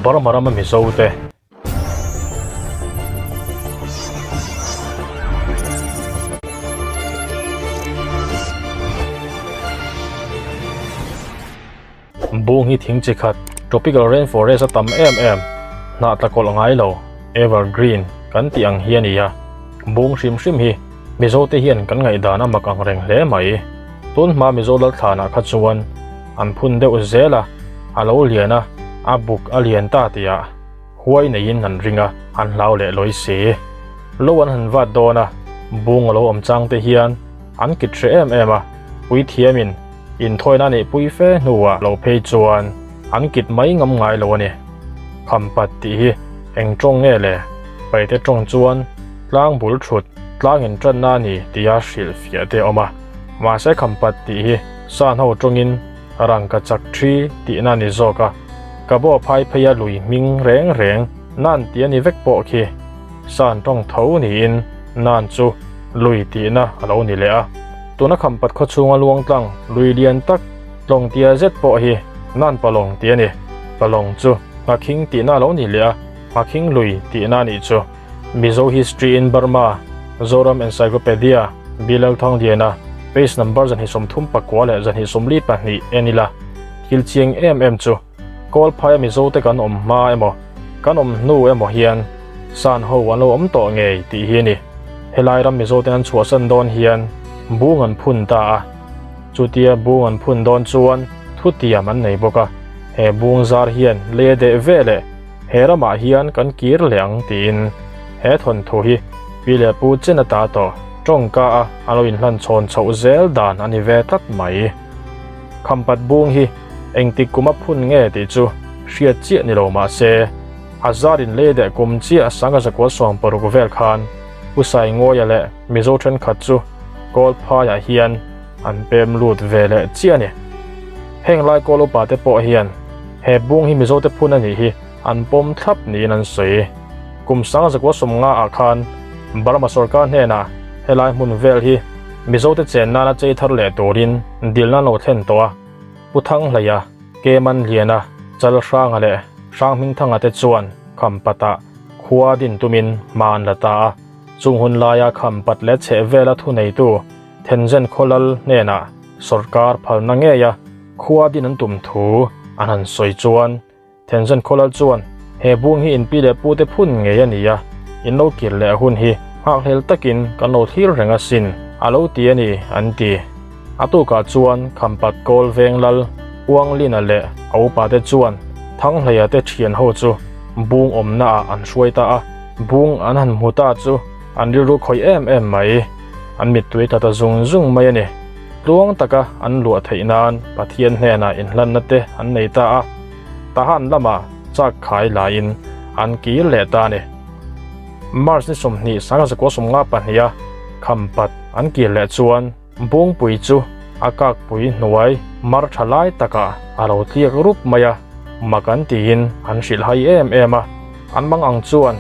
Burma rama Mizo te. Bung hi thing chi khat, tropical rainforest a tam em em, hnah tla kawlh ngai lo, evergreen, kan tih ang hi a ni a. Bung hrim hrim hi Mizo te hian kan ngaihdan a mak ang reng hle mai. Tun hma Mizo Lalthlanah kha chuan an phun deuh zel a, a lo lian a, a buk a lian ta tihah huai neiin an ring a, an hlau leh lawi si. Lo an han vat dawn a, bung a lo awm chang te hian an kit hreh em em a, puithiamin inthawina a neihpui fe hnuah lo phei chuan an kit mai ngam ngai lo a ni. Khampat tih hi eng tawng nge le? Paite tawng chuan tlang bul thut, tlang intanna a ni tia hrilhfiah te a awm a. Mahse khampat tih hi san ho tawngin rangka chak thi tihna a ni zawk a. Ka baw phai pheia lui hming reng reng nan tih a ni vek pawh khi san tawng tho niin nan chu lui tihna a lo ni leh a. Tuna khampat khaw chhunga luang tlang lui lian tak tlawng tia zet pawh hi nan palawng tih a ni. Palawng chu Nghakhing tihna a lo ni leh a, Nghakhing lui tihna a nih chu. Mizo History in Burma, Zoram Encyclopedia, Bilal Thangdiana, page number 239 leh 242 en ila. Thil chiang em em chu Kawl phaia Mizo te kan awm hma emaw, kan awm hnu emaw hian san ho an lo awm tawh ngei tih hi a ni. Helai ram Mizo ten an chhuahsan dawn hian bung an phun ta a. Chutia bung an phun dawn chuan thutiam an nei bawk a, he bung zar hian lei a deh ve leh he ramah hian kan kir leh ang tiin he thawnthu hi pi leh pu chen ata tawh tawngka a a lo inhlan chhawn chhoh zel dan a ni ve tlat mai. Khampat bung hi engtik kum a phun nge tih chu hriat chiah ni lo mah se, a zar in lei deh kum chiah sanga zakua 60 vel khan Pu Saingawia leh Mizo thenkhat chu Kawl phaiah hian an pem lut ve leh chiah a ni. Heng lai Kawl upa te pawh hian he bung hi Mizo te phun a nih hi an pawm thlap niin an sawi. Kum sangzakua 50 ah khan Burma sorkar hnenah helai hmun vel hi Mizo te chen nana chei thar leh turin dilna an lo thlen tawh a. Pu Thanghleia, Keman Liana, Chal Hranga leh Hrang Hmingthanga te chuan Khampatah khua din tumin hma an la ta a. Chung hun laia Khampat leh chheh vela thuneitu Thenzen Khawlal hnenah sorkar phalna ngeia khua din an tum thu an han sawi chuan Thenzen Khawlal chuan he bung hi inpi leh pute phun ngei a ni a, in lo kir leh hun hi nghakhlel takin kan lo thlir reng asin a lo ti a ni an ti. A tukah chuan Khampat Kawl Veng Lal Uanglina leh a upate chuan Thanghleia te thian ho chu bung awmna ah an hruai ta a, bung an han hmu ta chu an rilru khawih em em mai, an mittui tla ta zung zung mai a ni. Tluang taka an luah theih nan Pathian hnenah inhlanna te an nei ta a, Tahan lamah chak khai laiin an kir leh ta a ni. March ni 20 1952 a Khampat an kir leh chuan Bungpui chu a kakpui hnuai mar tha lai takah a lo tliak rup mai a, mak an tiin an hrilh hai em em a. An mang ang chuan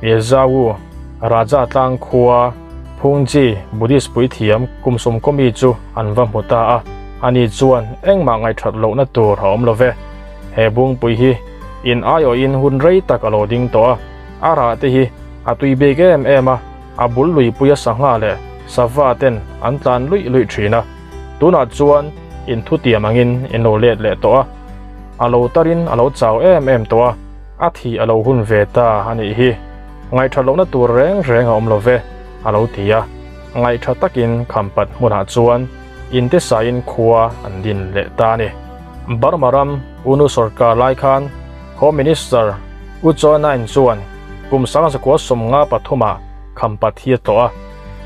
Ezawu, Raja tlang khua, Phungji, Buddhist puithiam kum sawmkawmi chu an va hmu ta a, ani chuan engmah ngaihthat lohna tur a awm lo ve. He Bungpui hi in aiawhin hun rei tak a lo ding tawh a, a rah te hi a tui bik em em a, A bul luipuia sangha leh sava ten an tlan luih luih thin a, tunah chuan in thutiam angin in lo let leh tawh a, a lo tarin a lo chau em em tawh a, a thih a lo hun ve ta a nih hi. Ngaihthat lohna tur reng reng a awm lo ve, a lo ti a. Ngaihtha takin Khampat hmunah chuan inte sain khua an din leh ta a ni. Burma ram Unu sorkar lai khan Home Minister U Cho Nain chuan kum 1953 ah Khampat hi a tlawh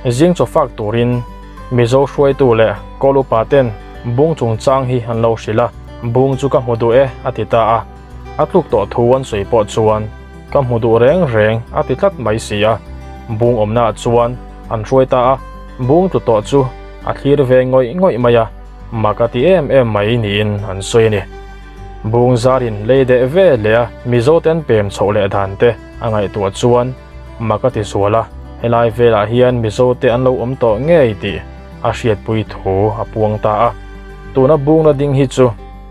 a, zing chaw fak turin Mizo hruaitu leh Kawl upa ten bung chungchang hi an lo hrilh a, bung chu ka hmu duh e a ti ta a, a tluk tawh thu an sawi pawh chuan ka hmu duh reng reng a ti tlat mai si a, bung awmna ah chuan an hruai ta a, bung tlu tawh chu a thlir ve ngawih ngawih mai a, mak a ti em em mai niin an sawi a ni. Bung zarin lei deh ve leh a Mizo ten pem chhoh leh dan te a ngaihtuah chuan mak a ti zual a, helai velah hian Mizo te an lo awm tawh ngei tih a hriatpui thu a puang ta a. Tuna bungna ding hi chu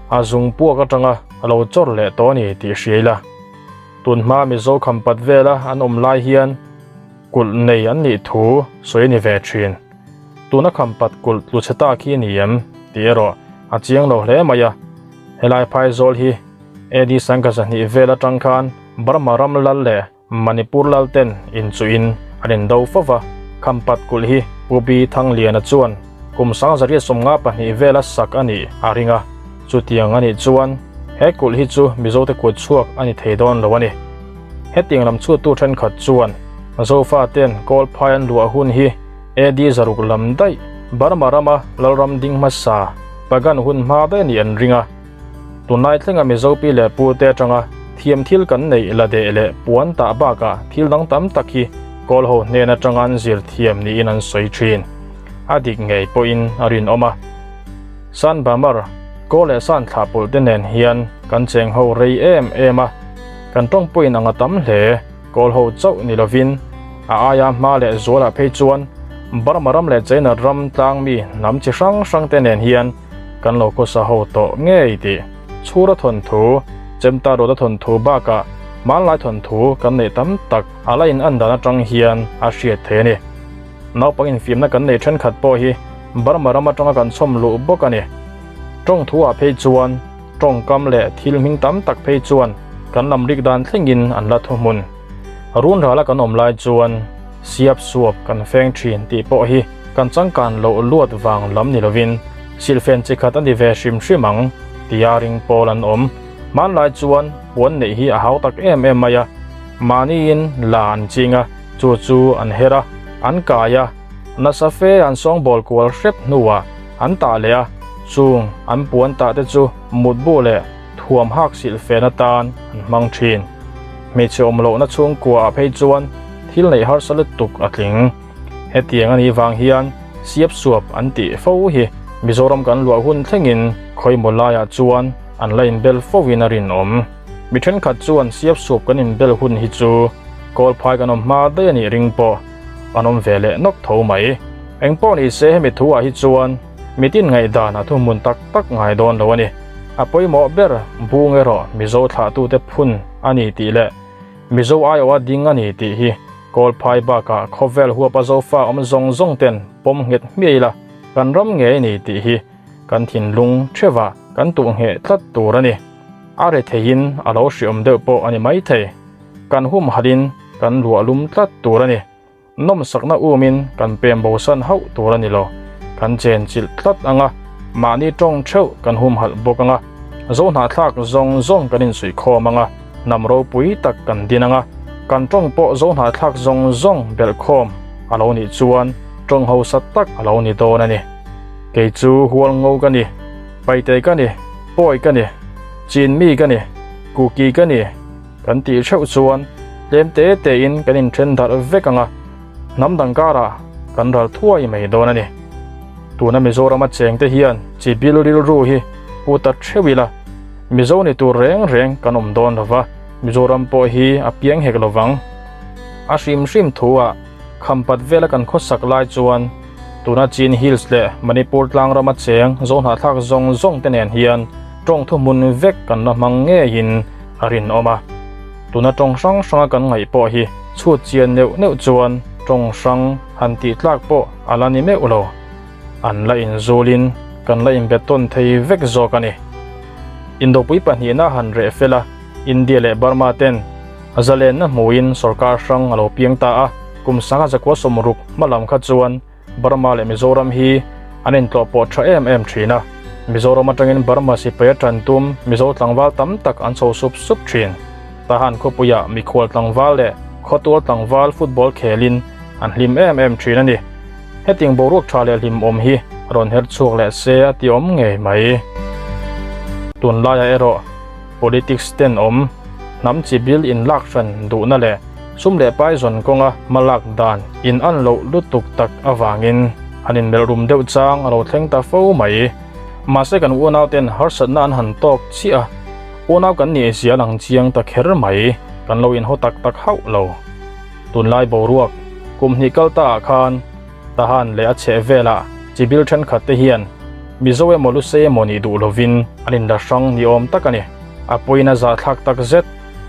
a zung puak atanga a lo chawr leh tawh a ni tih hria ila. Tunhma Mizo khampat vela an awm lai hian kulh nei an nih thu sawi a ni ve thin. Tuna khampat kulh tlu chhe ta khi a ni em tih erawh a chiang lo hle mai a. Helai phaizawl hi AD 2002 vel atang khan Burma ram lal leh Manipur lal ten inchuhin an indo fo va. Khampat kulh hi Pu B Thangliana chuan kum 1952 vela sak a nih a ring a. Chutiang a nih chuan he kulh hi chu Mizote kut chhuak a ni thei dawn lo a ni. Hetiang lam chhuttu thenkhat chuan Zofa ten Kawlphai an luah hun hi AD 600 lam daih Burma rama Lalram ding hmasa Pagan hun hma daih a nih an ring a. Tunlai thlenga Mizo pi leh pu te atanga thiam thil kan neih la deh leh puan tah bakah thil dang tam tak hi Kawl ho hnen atanga an zir thiam niin an sawi thin. A dik ngei pawhin a rinawm a. San Bamar, Kawl leh San thlahpawlh te nen hian kan cheng ho rei em em a, kan tawng pawhin ang a tam hle. Kawl ho chauh ni lovin a aia hma leh zualah phei chuan Burma ram leh China ram tlang mi hnam chi hrang hrang te nen hian kan lo khawsa ho tawh ngei tih chhura thawnthu, chemta rawta thawnthu bakah hmanlai thawnthu kan neih tam tak a la in an dan atang hian a hriat thei a ni. Naupang infiamna kan neih thenkhat pawh hi Burma ram atanga kan chhawm luh bawk a ni. Tawng thu ah phei chuan tawngkam leh thil hming tam tak phei chuan kan lam rik dan thlengin an la thuhmun. Run rala kan awm lai chuan siap suap kan feng thin tih pawh hi kan changkan loh luat vang lam ni lovin silhfen chi khat a ni ve hrim hrim ang tia ring pawl an awm. Hmanlai chuan puan neih hi a hau tak em em mai a, mahniin la an ching a, chu chu an her a, an kai a, nasa fe an sawngbawl kual hrep hnuah an tah leh a, chung an puan tah te chu mutbu leh thuam hak silhfen atan an hmang thin. Hmeichhe awm lohna chhungkua ah phei chuan thil neih harsa lutuk a tling. Hetiang a nih vang hian siap suap an tih fo hi Mizoram kan luah hun thlengin khawimaw laiah chuan an la inbel fo in a rinawm. Mi thenkhat chuan siap suap kan inbel hun hi chu Kawlphai kan awm hma daih a nih ring pawh an awm ve leh nawk tho mai. Engpawh ni se hemi thu ah hi chuan mitin ngaihdan a thuhmun tak tak ngai dawn lo a ni. A pawimawh ber bung erawh Mizo thlahtute phun a ni tih leh Mizo aiawha ding a ni tih hi Kawlphai bakah khawvel huapa Zofa awm zawng zawng ten pawm nghet hmiah ila kan ram ngei a ni tih hi kan thinlung theuhah kan tuh ngheh tlat tur a ni. A re theihin a lo hriawm deuh pawh a ni maithei. Kan humhalhin kan luah lum tlat tur a ni. Nawmsakna umin kan pem bosan hauh tur a ni lo. Kan chen chilh tlat ang a, mahni tawng theuh kan humhalh bawk ang a, zohnahthlak zawng zawng kan insuihkhawm ang a, hnam ropui tak kan din ang a, kan tawng pawh zohnahthlak zawng zawng belhkhawm a lo nih chuan tawng hausa tak a lo ni dawn a ni. Kei chu Hualngo ka ni, Paite ka ni, Pawi ka ni, Chinmi ka ni, Kuki ka ni. Kan tih theuh chuan tlem te tein kan inthen darh vek ang a, hnam dang karah kan ral thuai mai dawn a ni. Tuna Mizorama chengte hian chi bil rilru hi pu ta theuh ila, Mizo ni tur reng reng kan awm dawn lo va, Mizoram pawh hi a piang hek lo vang. A hrim hrim thu-ah Khampat vela kan khawsak lai chuan tuna Chin Hills leh Manipur tlangrama cheng Zohnahthlak zawng zawng te nen hian tawng thuhmun vek kan la hmang ngeiin a rinawm a. Tuna tawng hrang hranga kan ngaih pawh hi chhut chian neuh neuh chuan tawng hrang han tih tlak pawh a la ni meuh lo. An la inzulin kan la inbe tawn thei vek zawk a ni. Indopui pahnihna han reh fel a, India leh Burma ten zalenna hmuin sorkar hrang a lo piang ta a, kum 1960 hma lam kha chuan Burma leh Mizoram hi an intlawh pawh tha em em thin a, Mizoram atangin Burma sipai a tan tum Mizo tlangval tam tak an chho sup sup thin. Tahan khawpuiah mikhual tlangval leh khawtual tlangval football khelin an hlim em em thin a ni. Hetiang boruak tha leh hlimawm hi rawn her chhuak leh se a ti awm ngei mai. Tunlaiah erawh politics tenawm, hnam chi bil inlak hran duhna leh sum leh pai zawn kawnga hmalak dan in an loh lutuk tak avangin an inmelh rum deuh chang a lo thleng ta fo mai. Mahse kan unau ten harsatna an han tawk chiah a, unau kan nih zia lang chiang ta kher mai, kan lo inhaw tak tak hauh lo. Tunlai boruak kum hnih kal ta ah khan Tahan leh a chheh velah chi bil thenkhat te hian Mizo emaw Lusei emaw nih duh lovin an inla hrang ni awm tak a ni. A pawina zahthlak tak zet.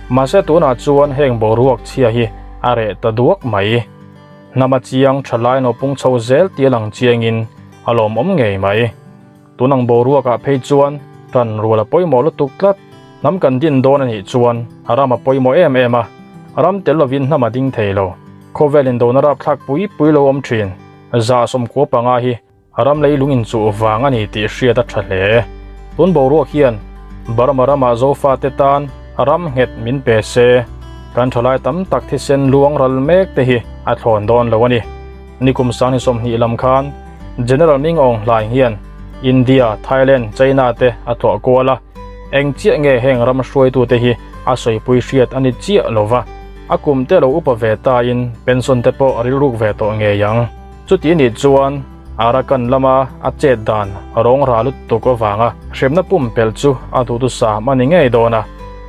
Mahse tunah chuan heng boruak chhia hi a reh ta duak mai. Hnama chiang tha lai naupung chho zel tih a lang chiangin a lawmawm ngei mai. Tun ang boruakah phei chuan tan rual a pawimawh lutuk tlat. Hnam kan din dawn a nih chuan a ram a pawimawh em em a, ram tel lovin hnam a ding thei lo. Khawvel indona rapthlak pui pui lo awm thin. 95 hi ram leilung inchuh vang a ni tih hriat a tha hle. Tun boruak hian Burma ramah Zofate tan ram nghet min pe se, kan thalai tam tak thisen luang ral mek te hi a thlawn dawn lo a ni. Nikum sangni 20 lam khan General Ming Aung Hlaing hian India, Thailand, China te a tlawh kual a, eng chiah nge heng ram hruaitute hi a sawipui hriat a ni chiah lo va, a kum te lo upa ve tain pension te pawh a rilruk ve tawh ngei ang. Chuti nih chuan Arakan lama a chet dan rawng ra lutuk avanga hremna pumpelh chu a duhthusam a ni ngei dawn a.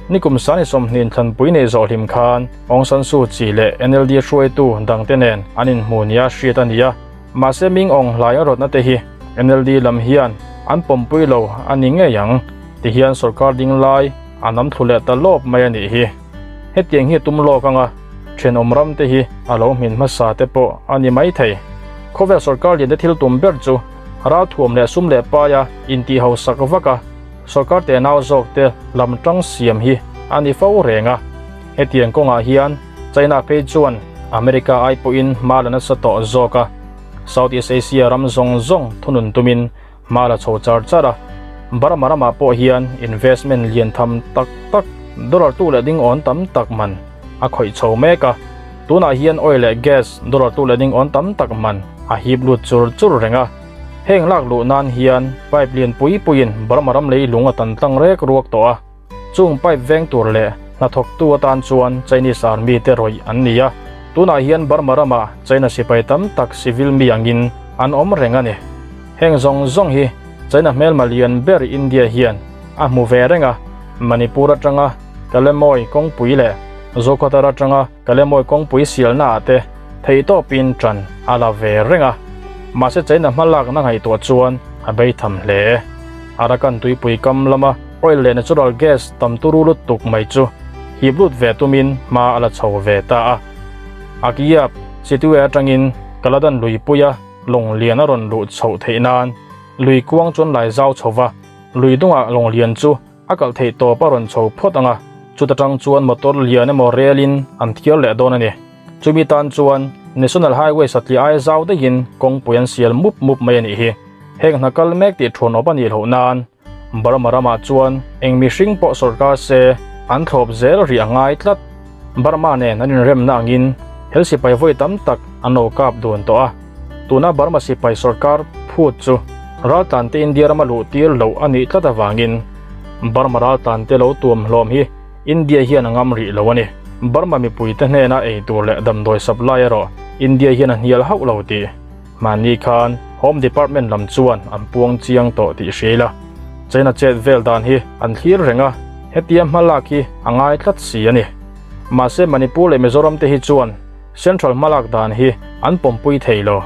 Nikum sani 20 inthlanpui nei zawh hlim khan Aung San Suu Kyi leh NLD hruaitu dangte nen an inhmu nia hriat a ni a. Mahse Ming Aung Hlaing a rawtna te hi NLD lam hian an pawmpui lo a ni ngei ang ti hian sorkar ding lai a nam thlu leh ta lawp mai a nih hi. Hetiang hi a tum lawk anga thenawm ram te hi a lo hmin hmasa te pawh a ni mai thei. Khawvel sorkar lian te thil tum ber chu ralthuam leh sum leh paia intih hausak vak a, sorkar tenau zawk te lam tang siam hi a ni fo reng a. Hetiang kawngah hian China phei chuan America ai pawhin hma la nasa tawh zawk a, South East Asia ram zawng zawng thunun tumin hma la chho char char a. Burma ramah pawh hian investment lian tham tak tak, dollar tu leh ding awn tam tak man a khawih chho mek a. Tunah hian oil leh gas dollar tu leh ding awn tam tak man a hip lut chur chur reng a. Heng lak luh nan hian pipe lian pui puiin Burma ram lei lung a tan tlang rek ruak tawh a. Chung pipe veng tur leh hnathawktu atan chuan Chinese Army te rawih an ni a. Tunah hian Burma ramah China sipai tam tak civil mi angin an awm reng a ni. Heng zawng zawng hi China hmelma lian ber India hian a hmu ve reng a, Manipur atanga Kalemoy kawngpui leh Zokhawthar atanga Kalemoy kawngpui sialna ah te theihtawpin tan a la ve reng a. Mahse China hmalakna ngaihtuah chuan a beitham hle. Arakan tuipui kam lama oil leh natural gas tam turu lutuk mai chu hip lut ve tumin hma a la chho ve ta a. Akyab, Sittwe atangin Kaladan luipuia lawng lian a rawn luh chhoh theih nan lui kuang chuan lai zau chho va, lui dungah lawng lian chu a kalh theih tawp a rawn chho phawt ang a, chuta tang chuan motor lian emaw rel in an thiar leh dawn a ni. Chumi tan chuan National Highway satliah aia zau daihin kawngpui an sial mup mup mai a nih hi. Heng hna kal mek tih thuan awp a nih loh nan Burma ramah chuan eng mihring pawh sorkar se an thlawp zel rih a ngai tlat. Burma nen an inremna angin hel sipai vawi tam tak an lo kap dun tawh a. Tuna Burma sipai sorkar phut chu raltlante India rama luh tir loh a nih tlat avangin Burma raltlante lo tuam hlawm hi India hian a ngam rih lo a ni. Burma mipuite hnena ei tur leh damdawi supply erawh India hian a hnial hauh lo tih Mahni khan Home Department lam chuan an puang chiang tawh tih hria ila, China chet vel dan hi an thlir reng a, hetia hma lak hi a ngai tlat si a ni. Mahse Manipur leh Mizoram te hi chuan Central hma lak dan hi an pawmpui thei lo.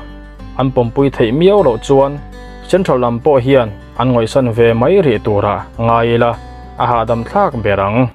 An pawmpui theih miau loh chuan Central lam pawh hian an ngawihsan ve mai rih turah ngai ila, a hahdam thlak ber ang.